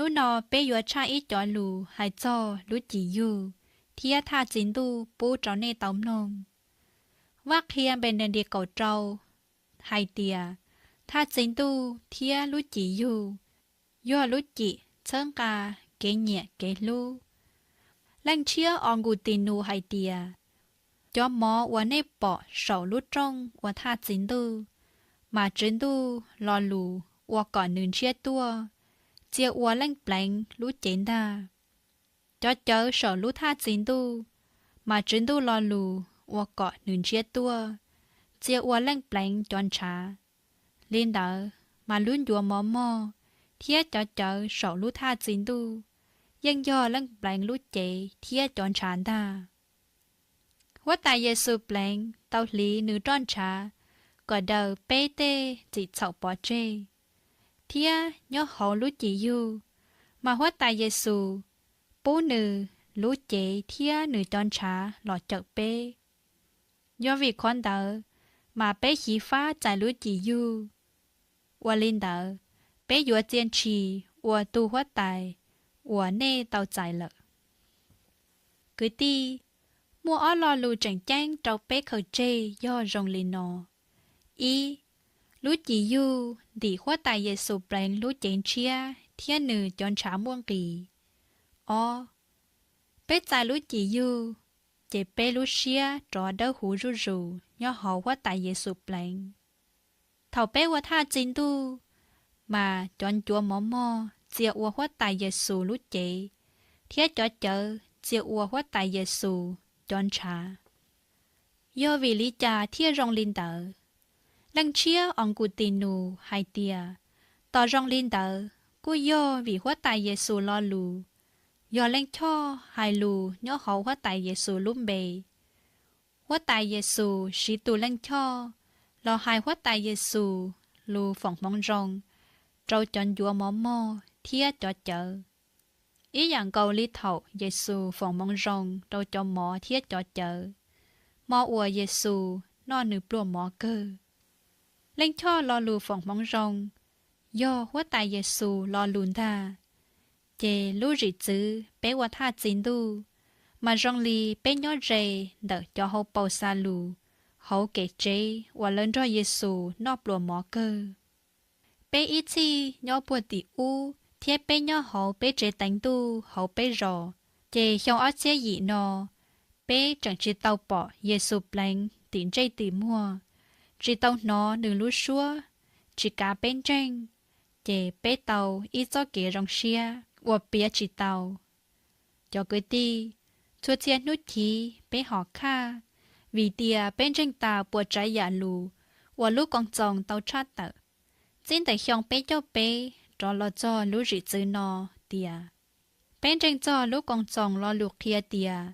Hnub no peb yuav tshaj ib cov lus hais txog lub Cim Yug thiab Thaj Txi Ntuj pub rau nej tau mloog. Vaj Qhia Npes Nes Lis kaum rau hais tias Thaj Txi Ntuj thiab lub Cim Yug yog lub cim txhawb nqa kev nyiam kev hlub. Leej Ntshiab Os Nkus Tis Nus hais tias, cov mov uas nej pom saum lub rooj ua Thaj Txi Ntuj, mas Tswv Ntuj lo lus ua kom nws ntshiab tuaj, txia ua Leej Pleev lub cev ntag. Cov cawv saum lub Thaj Txi Ntuj, mas Tswv Ntuj lo lus ua kom nws ntshiab tuaj, txia ua Leej Pleev cov ntshav. Li ntawd, mas lub ncuav mov mog thiab cov cawv saum lub Thaj Txi Ntuj yeej yog Leej Pleev lub cev thiab cov ntshav ntag. Huab Tais Yes Xus Pleev tau hliv nws roj ntshav kom daws peb tej txim txhaum pov tseg, thiab nyob hauv lub Cim Yug, mas Huab Tais Yes Xus pub nws lub cev thiab nws cov ntshav los cawm peb. Yog vim qhov ntawd, mas peb xyiv fab txais lub Cim Yug. Ua li ntawd, peb yuav txia ntshis ua tug Huab Tais uas nej tau txais lawm. Kwv tij, muaj ob lo lus tseem ceeb rau peb khaws tseg yog zoo li no: ib, lub Cim Yug ntim Huab Tais Yes Xus Pleev lub cev ntshiab thiab nws cov ntshav muaj nqis. Ob, peb txais lub Cim Yug, ces peb lub siab rov dawb huv zuj zus nyob hauv Huab Tais Yes Xus Pleev. Thaum peb ua Thaj Txi Ntuj, mas cov ncuav mov mog txia ua Huab Tais Yes Xus lub cev, thiab cov cawv txia ua Huab Tais Yes Xus cov ntshav. Yog vim li cas thiaj zoo li ntawd? Leej Ntshiab Os Nkus Tis Nus hais tias, tos zoo li ntawd kuj yog vim Huab Tais Yes Xus lo lus yog Leej Choj hais lus nyob hauv Huab Tais Yes Xus lub npe. Huab Tais Yes Xus siv tus Leej Choj los hais Huab Tais Yes Xus lus foom hmoov zoo rau cov ncuav mov mog thiab cov cawv, ib yam nkaus li thaum Yes Xus foom hmoov zoo rau cov mov thiab cov cawv hmo uas Yes Xus noj nws pluas mov kawg. Leej Choj lo lus foom hmoov zoo yog Huab Tais Yes Xus lo lus ntag. Ces lub zim txwv peb ua Thaj Txi Ntuj, mas zoo li peb nyob ze ntawm cov hauv paus xa lus hauv kev tsev uas lawv nrog Yes Xus noj pluas mov kawg. Peb ib txhij nyob puag tim ub thiab peb nyob hauv peb tsev teev Ntuj hauv peb zos, ces xyoo ob txhiab yim no peb tseem tsis tau pom Yes Xus Pleev tim ntsej tim muag, tsis tau hnov nws lub suab, tsis kav peb ntseeg, ces peb tau ib txoj kev zoo siab uas piav tsis tau. Cov kwv tij, txhua txhia hnub chiv peb hom khaj vim tias peb ntseeg tas puas tsav yam lus uas lub Koom Txoos tau tshaj tawm txij ntawm xyoo peb caug peb rov los txog lub zim txwv no tias, peb ntseeg txog lub Koom Txoos lo lus qhia tias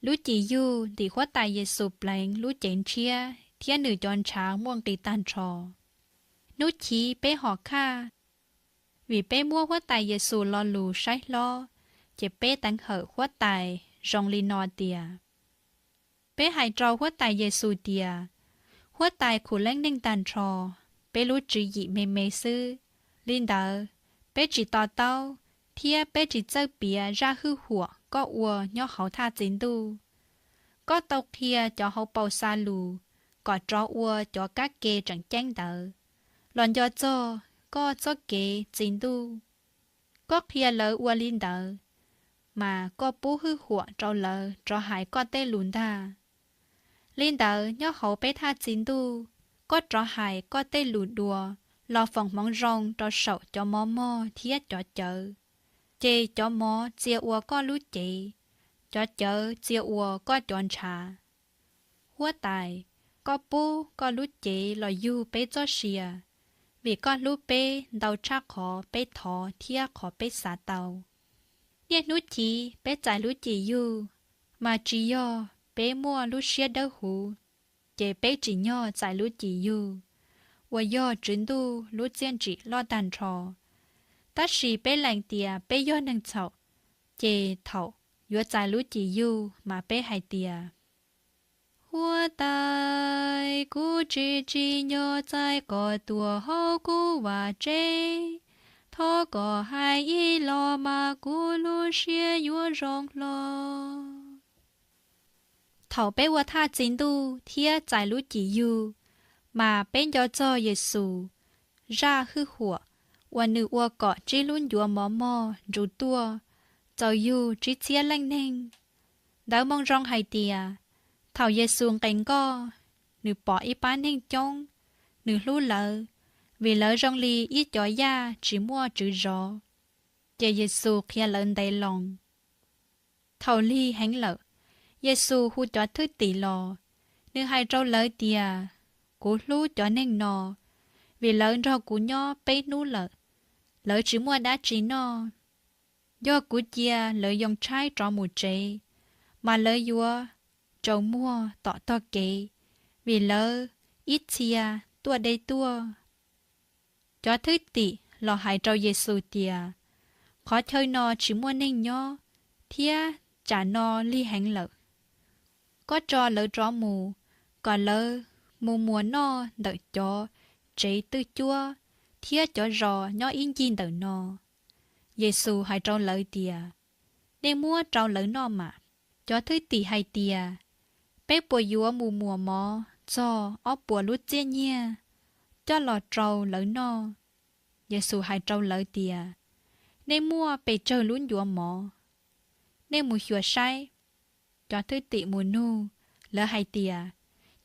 lub Cim Yug ntim Huab Tais Yes Xus Pleev lub cev ntshiab thiab nws cov ntshav muaj nqis tag nrho. Hnub chiv peb hom khaj vim peb muab Huab Tais Yes Xus lo lus saib hlob, ces peb teev hawm Huab Tais zoo li no tias, peb hais rau Huab Tais Yes Xus tias, Huab Tais khuv leej neeg tag nrho, peb lub tswv yim me me xwb. Li ntawd, peb tsis to taub thiab peb tsis txawj piav zaj hwj huam koj ua nyob hauv Thaj Txi Ntuj. Koj tau qhia cov hauv paus xa lus kom rov ua cov kab ke tseem ceeb ntawd los nco txog koj txoj kev txi Ntuj. Koj qhia lawv ua li ntawd, mas koj pub hwj huam rau lawv rov hais koj tej lus ntag. Li ntawd, nyob hauv peb Thaj Txi Ntuj, koj rov hais koj tej lus dua los foom hmoov zoo rau saum cov mov mog thiab cov cawv, ces cov mov txia ua koj lub cev, cov cawv txia ua koj cov ntshav. Huab Tais, koj pub koj lub cev los yug peb txoj sia, vim koj hlub peb ntau tshaj qhov peb thov thiab qhov peb xav tau. Niaj hnub chiv peb txais lub Cim Yug, mas tsis yog peb muaj lub siab dawb huv, ces peb tsim nyog txais lub Cim Yug, uas yog Tswv Ntuj lub txiaj ntsim loj tag nrho. Tab sis peb lees tias peb yog neeg txhaum, ces thaum yuav txais lub Cim Yug mas peb hais tias, Huab Tais, kuv tsis tsim nyog txais koj tuaj hauv kuv vaj tsev. Thov koj hais ib los mas kuv lub siab yuav zoo hlo. Thaum peb ua thaj txi Ntuj thiab txais lub Cim Yug, mas peb nco txog Yexus zaj hwj huam uas nws ua kom tsib lub ncuav mov mog nrug tuaj txaus yug tsib txhiab leej neeg. Ntawv Moo Zoo hais tias, thaum Yexus nqes nkoj, nws pom ib pab neeg coob, nws hlub lawv, vim lawv zoo li ib cov yaj tsis muaj tswv zov, ces Yexus qhia lawv ntev loo. Thaum lig heev lawm, Yexus hu cov thwj tim los, nws hais rau lawv tias, kuv hlub cov neeg no, vim lawv nrog kuv nyob peb hnub lawm, lawv tsis muaj dab tsi noj. Yog kuv cia lawv yoo tshaib rov mus tsev, mas lawv yuav tsaus muag tom tog kev, vim lawv ib txhia tuaj deb tuaj. Cov thwj tim los hais rau Yexus tias, qhov chaw no tsis muaj neeg nyob, thiab tsam no lig heev lawm. Koj tso lawv rov mus, kom lawv mus muas noj ntawm cov tsev twj cuab thiab cov zos nyob ib ncig ntawm no. Yexus hais rau lawv tias, nej muab rau lawv noj mam. Cov thwj tim hais tias, peb puas yuav mus muas mov txog ob puas lub txiaj nyiaj coj los rau lawv noj? Yexus hais rau lawv tias, nej muaj pes tsawg lub ncuav mov? Nej mus xyuas saib. Cov thwj tim mus nug, lawv hais tias,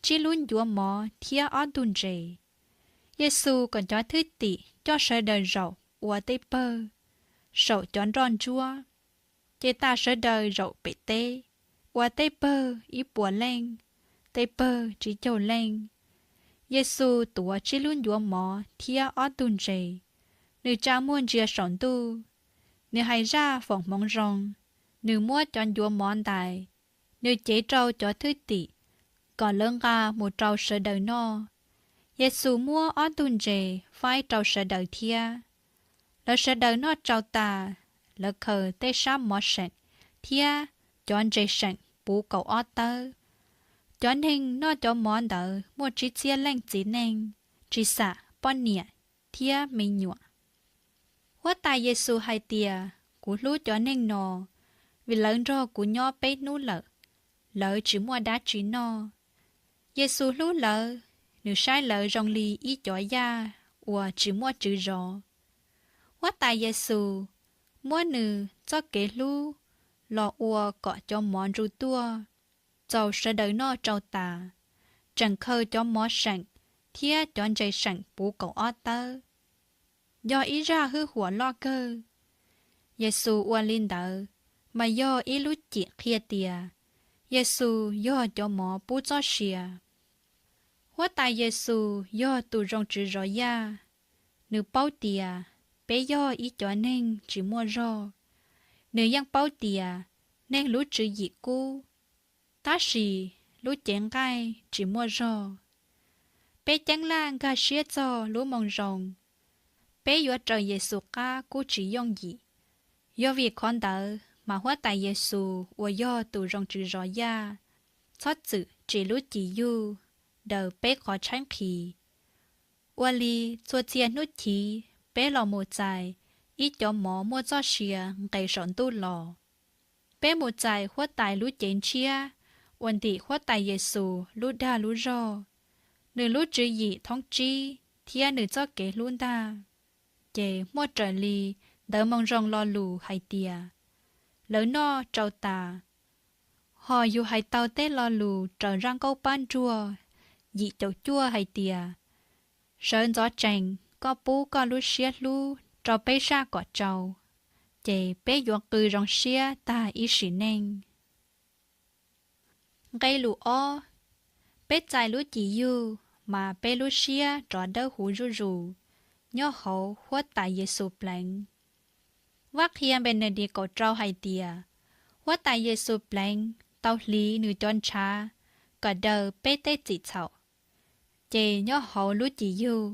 tsib lub ncuav mov thiab ob ntug ntses. Yexus kom cov thwj tim coj sawv daws zaum ua tej pawg saum cov nroj ntsuab. Ces tas sawv daws zaum pem teb, ua tej pawg ib puas leej, tej pawg tsib caug leej. Yexus tuav tsib lub ncuav mov thiab ob ntug ntses, nws tsa muag ntsia saum ntuj, nws hais zaj foom hmoov zoo, nws muab cov ncuav mov ntais, nws cev rau cov thwj tim kom lawv nqa mus rau sawv daws noj. Yexus muab ob ntug ntses faib rau sawv daws thiab. Lawv sawv daws noj tsau tas, lawv khaws tej sab mov seem thiab cov ntses seem puv kaum ob tawb. Cov neeg noj cov mov ntawd muaj tsib txhiab leej txiv neej, tsis xam poj niam thiab me nyuam. Huab Tais Yexus hais tias, kuv hlub cov neeg no, vim lawv nrog kuv nyob peb hnub lawm, lawv tsis muaj dab tsi noj. Yexus hlub lawv, nws saib lawv zoo li ib cov yaj uas tsis muaj tswv zov. Huab Tais Yexus muab nws txoj kev hlub los ua kom cov mov nrug tuaj txaus sawv daws noj tsau tas, tseem khaws cov mov seem thiab cov ntses seem puv kaum ob tawb. Yog ib zaj hwj huam loj kawg. Yexus ua li ntawd, mas yog ib lub cim qhia tias Yexus yog cov mov pub txoj sia. Huab Tais Yexus yog tus zoo tswv zov yaj, nws paub tias peb yog ib cov neeg tsis muaj zog. Nws yeej paub tias neeg lub tswv yim kub, tab sis lub cev nqaij tsis muaj zog. Peb ceeb laj nkag siab txog lub Moo Zoo, peb yuav raws Yexus qab kuj tsis yooj yim. Yog vim qhov ntawd mas Huab Tais Yexus uas yog tus zoo tswv zov yaj, txhob txwm tsim lub Cim Yug daws peb qhov tshaib nqhis, ua li txhua txhia hnub chiv peb los mus txais ib cov mov muaj txoj sia nqes saum ntuj los. Peb mus txais Huab Tais lub cev ntshiab uas ntim Huab Tais Yexus lub dag lub zog, nws lub tswv yim thoob tsib thiab nws txoj kev hlub ntag. Ces muaj raws li ntawv Moo Zoo lo lus hais tias, lawv noj tsau tas. Hos yus hais tau tej lo lus raws zaj nkauj Pab Ntsuag yim caum cuaj hais tias, sawv ntxov tsees koj pub koj lub siab hlub rau peb zaj kom tsau, ces peb yuav qw zoo siab tag ib sim neej. Nqe lus ob, peb txais lub Cim Yug mas peb lub siab rov dawb huv zuj zus nyob hauv Huab Tais Yexus pleev. Vaj Qhia Npes Nes Tis kaum rau hais tias, Huab Tais Yexus pleev tau hliv nws cov ntshav kom daws peb tej txim txhaum. Ces nyob hauv lub Cim Yug,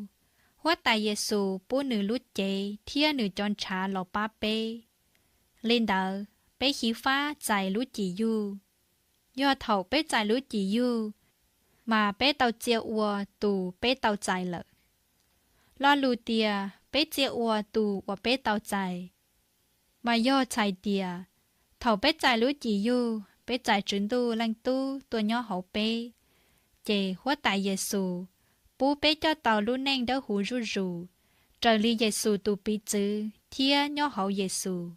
Huab Tais Yexus pub nws lub cev thiab nws cov ntshav los pab peb. Li ntawd, peb xyiv fab txais lub Cim Yug. Yog thaum peb txais lub Cim Yug, mas peb tau txia ua tus peb tau txais lawm. Lo lus tias peb txia ua tus uas peb tau txais mas yog txhais tias thaum peb txais lub Cim Yug, peb txais Tswv Ntuj Leej Tub tuaj nyob hauv peb, ces Huab Tais Yes Xus pub peb coj tau lub neej dawb huv zuj zus, raws li Yes Xus tus piv txwv thiab nyob hauv Yes Xus.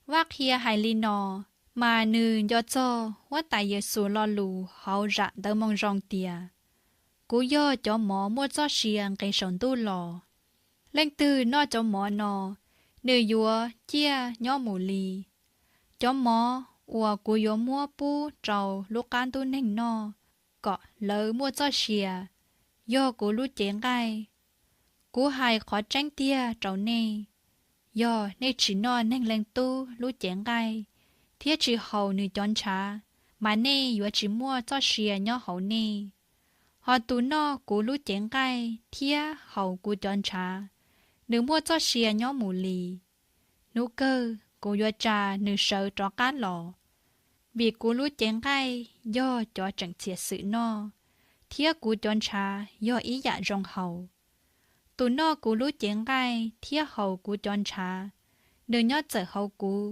Vaj Qhia hais li no, mas nws nco txog Huab Tais Yes Xus lo lus hauv zam Ntawv Moo Zoo tias: Kuv yog cov mov muaj txoj sia nqis saum ntuj los. Leej twg noj cov mov no, nws yuav ciaj nyob mus li. Cov mov uas kuv yuav muab pub rau lub qab ntuj neeg noj kom lawv muaj txoj sia, yog kuv lub cev nqaij. Kuv hais qhov tseeb tiag rau nej, yog nej tsis noj Neeg Leej Tub lub cev nqaij thiab tsis haus nws cov ntshav, mas nej yuav tsis muaj txoj sia nyob hauv nej. Hos tus noj kuv lub cev nqaij thiab haus kuv cov ntshav, nws muaj txoj sia nyob mus li. Hnub kawg kuv yuav tsa nws sawv rov qab los. Vim kuv lub cev nqaij yog cov tseem txhiam xwm noj, thiab kuv cov ntshav yog ib yam zoo haus. Tus noj kuv lub cev nqaij thiab haus kuv cov ntshav, nws nyob txawm hauv kuv,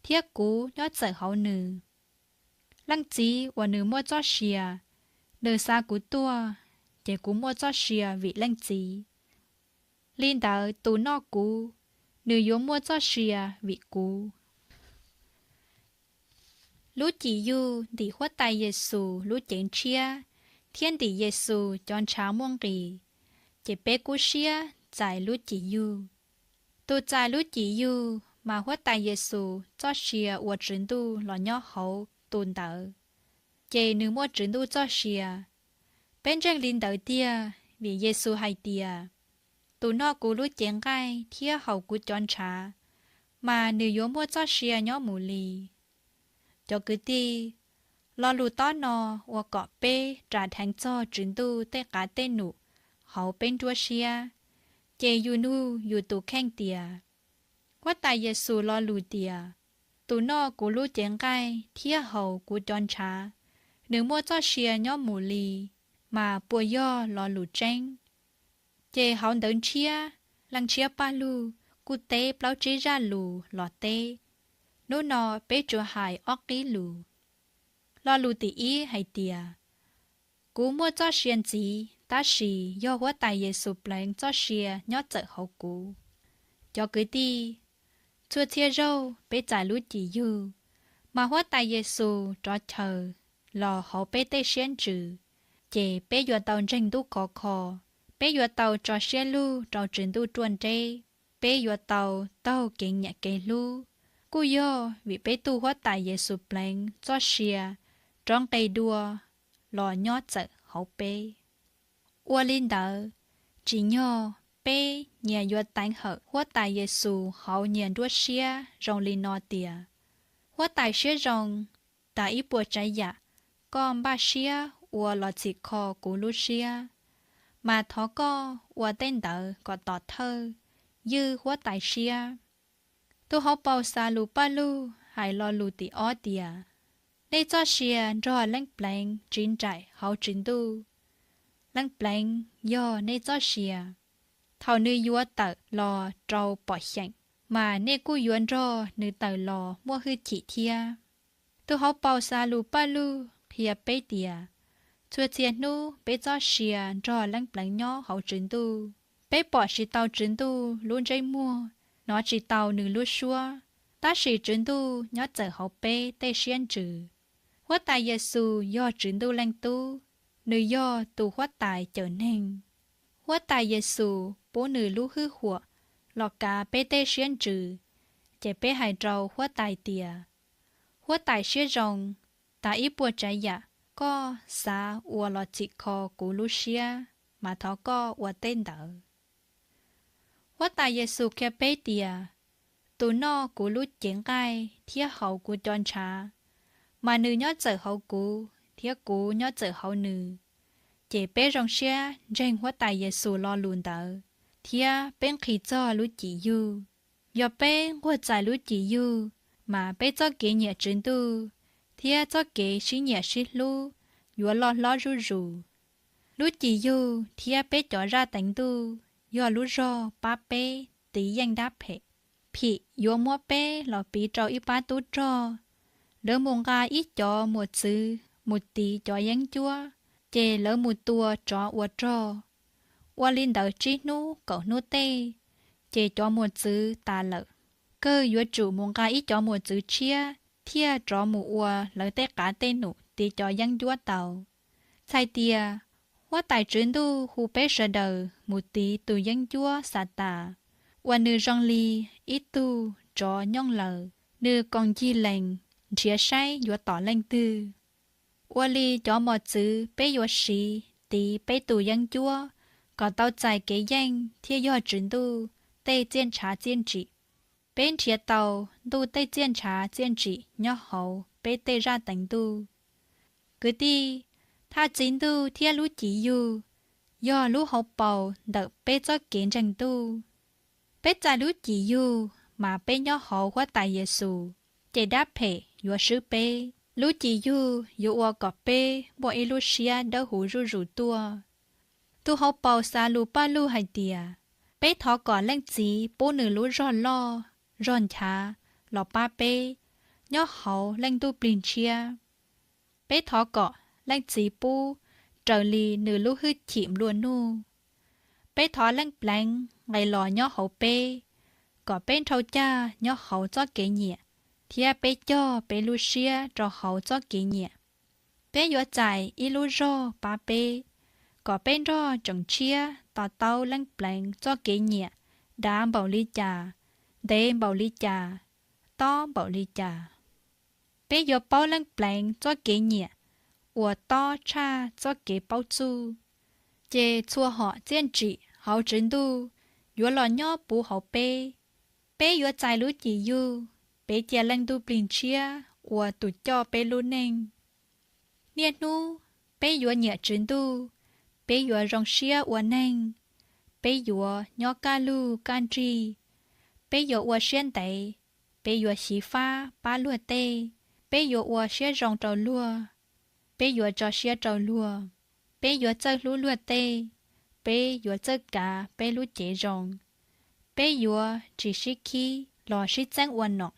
thiab kuv nyob txawm hauv nws. Leej Txiv uas nws muaj txoj sia, nws xa kuv tuaj, ces kuv muaj txoj sia vim Leej Txiv. Li ntawd tus noj kuv, nws yuav muaj txoj sia vim kuv. Lub Cim Yug ntim Huab Tais Yes Xus lub cev ntshiab thiab ntim Yes Xus cov ntshav muaj nqis, ces peb kub siab txais lub Cim Yug. Tus txais lub Cim Yug mas Huab Tais Yes Xus txoj sia ua Tswv Ntuj los nyob hauv tus ntawd, ces nws muaj Tswv Ntuj txoj sia. Peb ntseeg li ntawd tiag vim Yes Xus hais tias: Tus noj kuv lub cev nqaij thiab haus kuv cov ntshav, mas nws yuav muaj txoj sia nyob mus li. Cov kwv tij, lo lus tob no ua kom peb ras dheev txog Tswv Ntuj tej qav tej num hauv peb nruab siab, ces yus nug yus tus kheej tias: Huab Tais Yes Xus lo lus tias: Tus noj kuv lub cev nqaij thiab haus kuv cov ntshav, nws muaj txoj sia nyob mus li, mas puas yog lo lus tseeb? Ces hauv Ntawv Ntshiab Leej Ntshiab Paj Lug kuj teb plaub tsib zaj lus los teb. Hnub no peb tsuas hais ob qib lus. Lo lus tim ib hais tias: Kuv muaj txoj sia ntxiv, tab sis yog Huab Tais Yes Xus pleev txoj sia nyob txawm hauv kuv. Cov kwv tij, txhua txhia zaug peb txais lub Cim Yug, mas Huab Tais Yes Xus rov chaw los hauv peb tej siab ntsws, ces peb yuav tau ntseeg ntuj khov kho, peb yuav tau tso siab lug rau Tswv Ntuj ruaj nreb, peb yuav tau taug kev nyiam kev hlub, kuj yog vim peb tug Huab Tais Yes Xus pleev txoj sia rov nqes dua los nyob txawm hauv peb. Ua li ntawd, tsim nyog peb nyias yuav teev hawm Huab Tais Yes Xus hauv nyias nruab siab zoo li no tias: Huab Tais siab zoo, tas ib puas tsav yam koj npaj siab ua los txhim kho kuv lub siab, mas thov koj ua tej ntawd kom tom thawj ywj Huab Tais siab. Tus hauv paus Xas Lus Paj Lug hais lo lus tim ob tias: Nej txoj sia nrog Leej Pleev tsiv nraim hauv Tswv Ntuj. Leej Pleev yog nej txoj sia. Thaum nws yuav tawm los rau pom xyeem, mas nej kuj yuav nrog nws tawm los muaj hwj chim thiab. Tus hauv paus Xas Lus Paj Lug qhia peb tias: Txhua txhia hnub peb txoj sia nrog Leej Pleev nyob hauv Tswv Ntuj, peb pom tsis tau Tswv Ntuj lub ntsej muag, hnov tsis tau nws lub suab, tab sis Tswv Ntuj nyob txawm hauv peb tej siab ntsws. Huab Tais Yes Xus yog Tswv Ntuj Leej Tub, nws yog tus Huab Tais cawm neeg. Huab Tais Yes Xus pub nws lub hwj huam los kav peb tej siab ntsws, ces peb hais rau Huab Tais tias: Huab Tais siab zoo, tas ib puas tsav yam koj xav ua los txhim kho kuv lub siab, mas thov koj ua tej ntawd. Huab Tais Yes Xus qhia peb tias: Tus noj kuv lub cev nqaij thiab haus kuv cov ntshav, mas nws nyob txawm hauv kuv thiab kuv nyob txawm hauv nws. Ces peb zoo siab ntseeg Huab Tais Yes Xus lo lus ntawd, thiab peb nqhis txog lub Cim Yug. Yog peb nquag txais lub Cim Yug, mas peb txoj kev nyiam Tswv Ntuj thiab txoj kev sib nyiam sib hlub yuav loj hlob zuj zus. Lub Cim Yug thiab peb cov zaj teev Ntuj yog lub zog pab peb tiv yeej dab phem. phim yuav muab peb los piv rau ib pab tub rog. Lawv mus nqa ib cov mos txwv mus tiv cov yeeb ncuab, ces lawv mus tua tsov ua rog. Ua li ntawd tsib hnub kaum hnub tej, ces cov mos txwv tas lawm. Kawg yuav tsum mus nqa ib cov mos txwv tshiab thiaj rov mus ua lawv tej qav tej num tiv cov yeeb ncuab tau. Txhais tias, Huab Tais Tswv Ntuj hu peb sawv daws mus tiv tus yeeb ncuab Xatas uas nws zoo li ib tug tsov nyooj laws, nws koom ncig lees nrhiav saib yuav tom leej twg. Ua li cov mos txwv peb yuav siv tiv peb tus yeeb ncuab kom tau txais kev yeej thiaj yog Tswv Ntuj tej txiaj ntshav txiaj ntsim. Peb nrhiav tau Ntuj tej txiaj ntshav txiaj ntsim nyob hauv peb tej zaj teev Ntuj. Kwv tij, Thaj Txi Ntuj thiab lub Cim Yug yog lub hauv paus ntawm peb txoj kev ntseeg Ntuj. Peb txais lub Cim Yug mas peb nyob hauv Huab Tais Yexus, ces dab phem yuav swb peb. Lub Cim Yug yuav ua kom peb muaj ib lub siab dawb huv zuj zus tuaj. Tus hauv paus Xalus Paj Lug hais tias, peb thov kom Leej Txiv pub nws lub zog loj, zog nchav los pab peb nyob hauv Leej Ntuj Plig Ntshiab. Peb thov kom Leej Txiv pub raws li nws lub hwj chim nplua nuj. Peb thov Leej Pleev nqes los nyob hauv peb, kom peb nrhau cag nyob hauv txoj kev nyiam, thiab peb cog peb lub siab rau hauv txoj kev nyiam. Peb yuav txais ib lub zog pab peb, kom peb nrog tseem tshiab to taub Leej Pleev txoj kev nyiam dav npaum li cas, ntev npaum li cas, tob npaum li cas. Peb yuav paub Leej Pleev txoj kev nyiam uas tob tshaj txoj kev paub txuj, ces txhua hom txiaj ntsim hauv Tswv Ntuj yuav los nyob puv hauv peb. Peb yuav txais lub Cim Yug, peb cia Leej Ntuj Plig Ntshiab ua tus coj peb lub neej. Niaj hnub peb yuav nyiam Tswv Ntuj, peb yuav zoo siab ua neeg, peb yuav nyob kaj lug kaj nrig, peb yuav ua siab ntev, peb yuav xyiv fab pab luag tej, peb yuav ua siab zoo rau luag, peb yuav tso siab rau luag, peb yuav txawj hlub luag tej, peb yuav txawj kav peb lub cev zoo, peb yuav tsis sib khib los sib txeeb ua nom,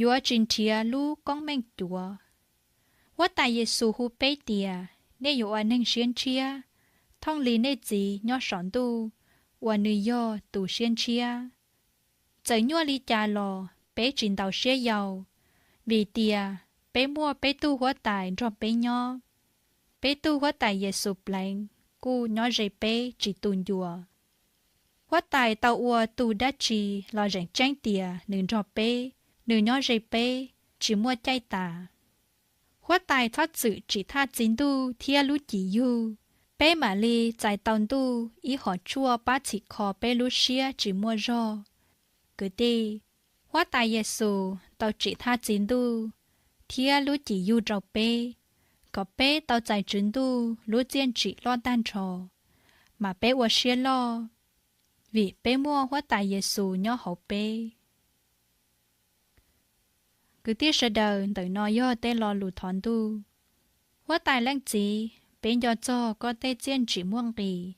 yuav tsis nrhiav lub koob meej cuav. Huab Tais Yexus hu peb tias, nej yuav ua neeg siab ntshiab, thooj li nej Txiv nyob saum ntuj uas nws yog tus siab ntshiab. Txawm nyuaj li cas los peb tsis ntaus siab yau, vim tias peb muaj peb tug Huab Tais nrog peb nyob. Peb tug Huab Tais Yexus Pleev kuj nyob ze peb tsis tu ncua. Huab Tais tau ua tus dab tsi los zeem tseeb tias nws nrog peb, nws nyob ze peb, tsis muaj caij tas. Huab Tais txhob txwm tsim Thaj Txi Ntuj thiab lub Cim Yug, peb mam li txais tau Ntuj ib hom tshuaj pab txhim kho peb lub siab tsis muaj zog. Kwv tij, Huab Tais Yexus tau tsim Thaj Txi Ntuj thiab lub Cim Yug rau peb, kom peb tau txais Tswv Ntuj lub txiaj ntsim loj tag nrho, mas peb ua siab loj, vim peb muaj Huab Tais Yexus nyob hauv peb. Kwv tij sawv daws, ntawm no yog tej lo lus thov Ntuj. Huab Tais Leej Txiv, peb nco txog koj tej txiaj ntsim muaj nqis,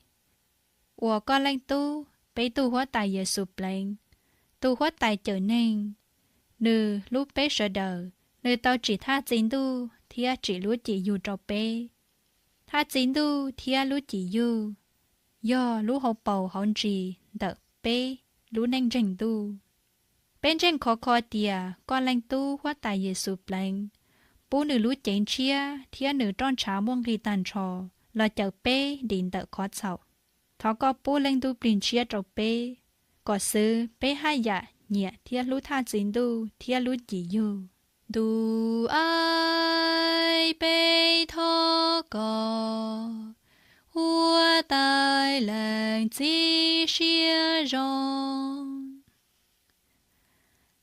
uas koj Leej Tub, peb tug Huab Tais Yexus Pleev, tus Huab Tais cawm neeg, nws hlub peb sawv daws. Nws tau tsim Thaj Txi Ntuj thiab tsim lub Cim Yug rau peb. Thaj Txi Ntuj thiab lub Cim Yug yog lub hauv paus hauv ntsis ntawm peb lub neej ntseeg Ntuj. Peb ntseeg khov kho tias koj Leej Tub Huab Tais Yexus Pleev pub nws lub cev ntshiab thiab nws roj ntshav muaj nqis tag nrho los cawm peb dim ntawm qhov txhaum. Thov koj pub Leej Ntuj Plig Ntshiab rau peb, kom xwv peb haj yam nyiam thiab hlub Thaj Txi Ntuj thiab lub Cim Yug. Ntuj aib, peb thov koj, Huab Tais Leej Txiv siab zoo.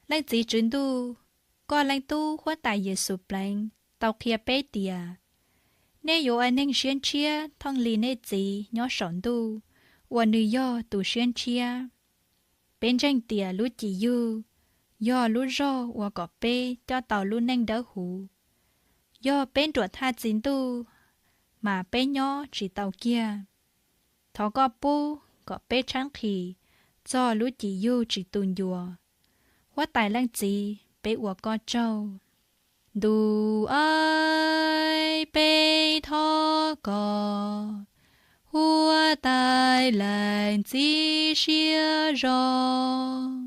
Leej Txiv Tswv Ntuj, koj Leej Tub Huab Tais Yexus Pleev tau qhia peb tias, nej yuav ua neeg siab ntshiab thooj li nej Txiv nyob saum ntuj uas nws yog tus siab ntshiab. Peb ntseeg tias lub Cim Yug yog lub zog ua kom peb coj tau lub neej dawb huv. Yog peb nruam Thaj Txi Ntuj, mas peb nyob tsis tau kiag. Thov koj pub kom peb tshaib nqhis txog lub Cim Yug tsis tu ncua, Huab tais leej txiv, peb ua koj tsaug. Ntuj aw, peb thov koj, huab tais leej txiv siab zoo.